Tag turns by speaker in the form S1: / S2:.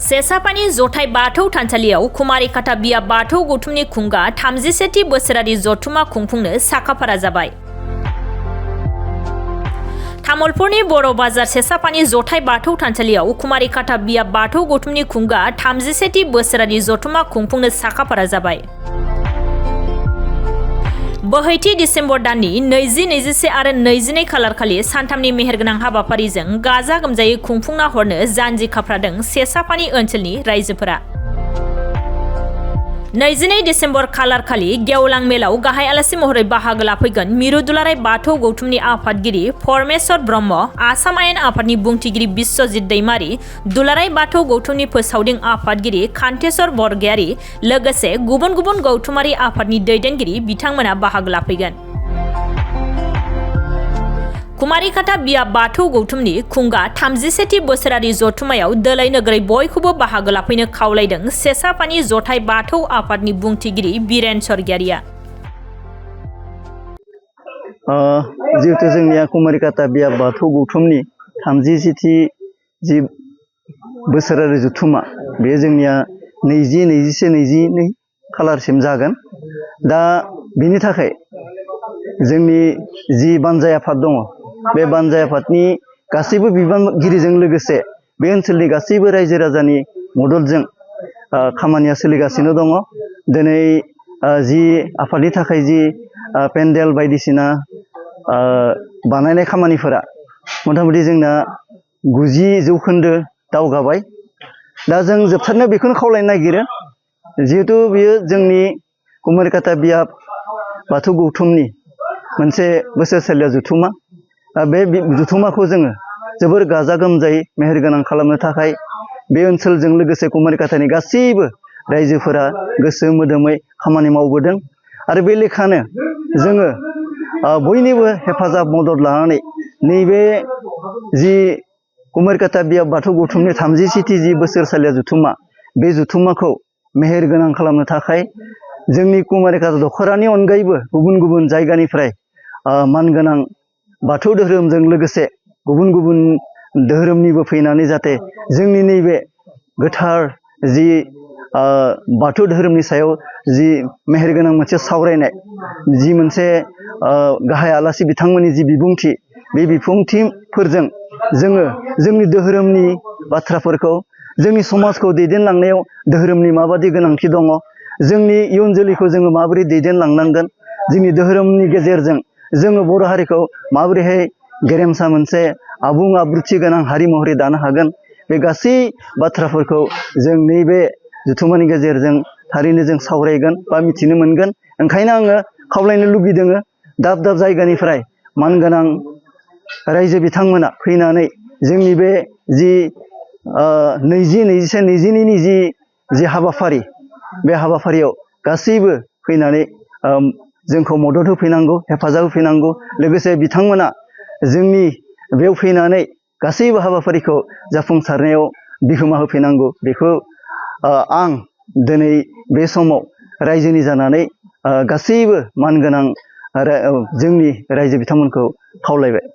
S1: सेसापानी जथाइ बाथौ थानसालियाव कुमारिकाटा बिया बाथौ गौथुमनि खुंगा 37थि बोसोरारि जथुमा खुंफुंनो साखाफारा जाबाय। तामुलपुरनि बर' बाजार सेसापानी जथाइ बाथौ थानसालियाव कुमारिकाटा बिया बाथौ गौथुमनि खुंगा 37थि बोसोरारि जथुमा खुंफुंनो साखाफारा जाबाय। बोहैथि डिसेम्बर दाननि 20, 21 आरो 22 खालार खालि सानथामनि मेहेरगोनां हाबाफारिजों गाजा गोमजायै खुंफुंना हरनो जानजि खाफ्रादों सेसापानी ओनसोलनि रायजोफोरा। 22 डिसेम्बर खालार खालि गेवलां मेलाव गाहाय आलासि महरै बाहागो लाफैगोन मिरु दुलाराय बाथौ गौथुमनि आफादगिरि परमेश्वर ब्रह्म, आसाम आयेन आफादनि बुंथिगिरि बिश्वजित दैमारी, दुलाराय बाथौ गौथुमनि फोसावदिं आफादगिरि कान्तेश्वर बरगयारी लोगोसे गुबुन गुबुन गौथुमारि आफादनि दैदेनगिरि बिथांमोना बाहागो लाफैगोन। कुमारिकाटा बिया बाथौ गौथुमनि खुंगा 37थि बोसोरारि जथुमायाव दोलै नोगोरै बयखौबो बाहागो लाफैनो खावलायदों सेसापानी जथाइ बाथौ आफादनि बुंथिगिरि बिरेन सरगियारिया।
S2: जिहेतु जोंनिया कुमारिकाटा बिया बाथौ गौथुमनि 37थि जि बोसोरारि जथुमा बे जोंनिया 20, 21, 22 खालारसिम जागोन। दा बेनि थाखाय जोंनि जि बानजाय आफाद दङ, बे बानजाय आफादनि गासैबो बिबानगिरिजों लोगोसे बे ओनसोलनि गासैबो रायजो राजानि मददजों खामानिया सोलिगासिनो दङ। दिनै जि आफादनि थाखाय जि पेन्डेल बायदिसिना बानायनाय खामानिफोरा मथा-मथि जोंना 90% दावगाबाय। दा जों जोबथारनायाव बेखौनो खावलायनो नागिरो, जिहेतु बेयो जोंनि कुमारिकाटा बिया बाथौ गौथुमनि मोनसे बोसोरसालिया जथुमा। बे जथुमाखौ जोङो जोबोर गाजा गोमजायै मेहेरगोनां खालामनो थाखाय बे ओनसोलजों लोगोसे कुमारिकाटानि गासैबो रायजोफोरा गोसो मोदोमै खामानि मावबोदों आरो बे लेखानो जोङो बयनिबो हेफाजाब मदद लानानै नैबे जि कुमारिकाटा बिया बाथौ गौथुमनि 37थि जि बोसोरसालिया जथुमा, बे जथुमाखौ मेहेरगोनां खालामनो थाखाय जोंनि कुमारिकाटा दख'रानि अनगायैबो गुबुन गुबुन जायगानिफ्राय मानगोनां बाथौ धोरोमजों लोगोसे गुबुन गुबुन धोरोमनिबो फैनानै जाहाथे जोंनि नैबे गोथार जि बाथौ धोरोमनि सायाव जि मेहेरगोनां मोनसे सावरायनाय, जि मोनसे गाहाय आलासि बिथांमोननि जि बिबुंथि, बे बिबुंथिफोरजों जोङो जोंनि धोरोमनि बाथ्राफोरखौ, जोंनि समाजखौ दैदेनलांनायाव धोरोमनि माबादि गोनांथि दङ, जोंनि इयुन जोलैखौ जोङो माबोरै दैदेनलांनांगोन, जोंनि धोरोमनि गेजेरजों जोङो बर' हारिखौ माबोरैहाय गेरेमसा मोनसे आबुं आब्रुथि गोनां हारि महरै दानो हागोन, बे गासै बाथ्राफोरखौ जों नैबे जथुमानि गेजेरजों थारैनो जों सावरायगोन बा मिथिनो मोनगोन। ओंखायनो आङो खावलायनो लुबैदों दाब दाब जायगानिफ्राय मानगोनां रायजो बिथांमोना फैनानै जोंनि बे जि 20, 21, 22नि जि हाबाफारि, बे हाबाफारियाव गासैबो फैनानै जोंखौ मदद होफैनांगौ, हेफाजाब होफैनांगौ। लोगोसे बिथांमोना जोंनि बेयाव फैनानै गासैबो हाबाफारिखौ जाफुंसारनायाव बिहोमा होफैनांगौ। बेखौ आं दिनै बे समाव रायजोनि जानानै गासैबो मानगोनां जोंनि रायजो बिथांमोनखौ खावलायबाय।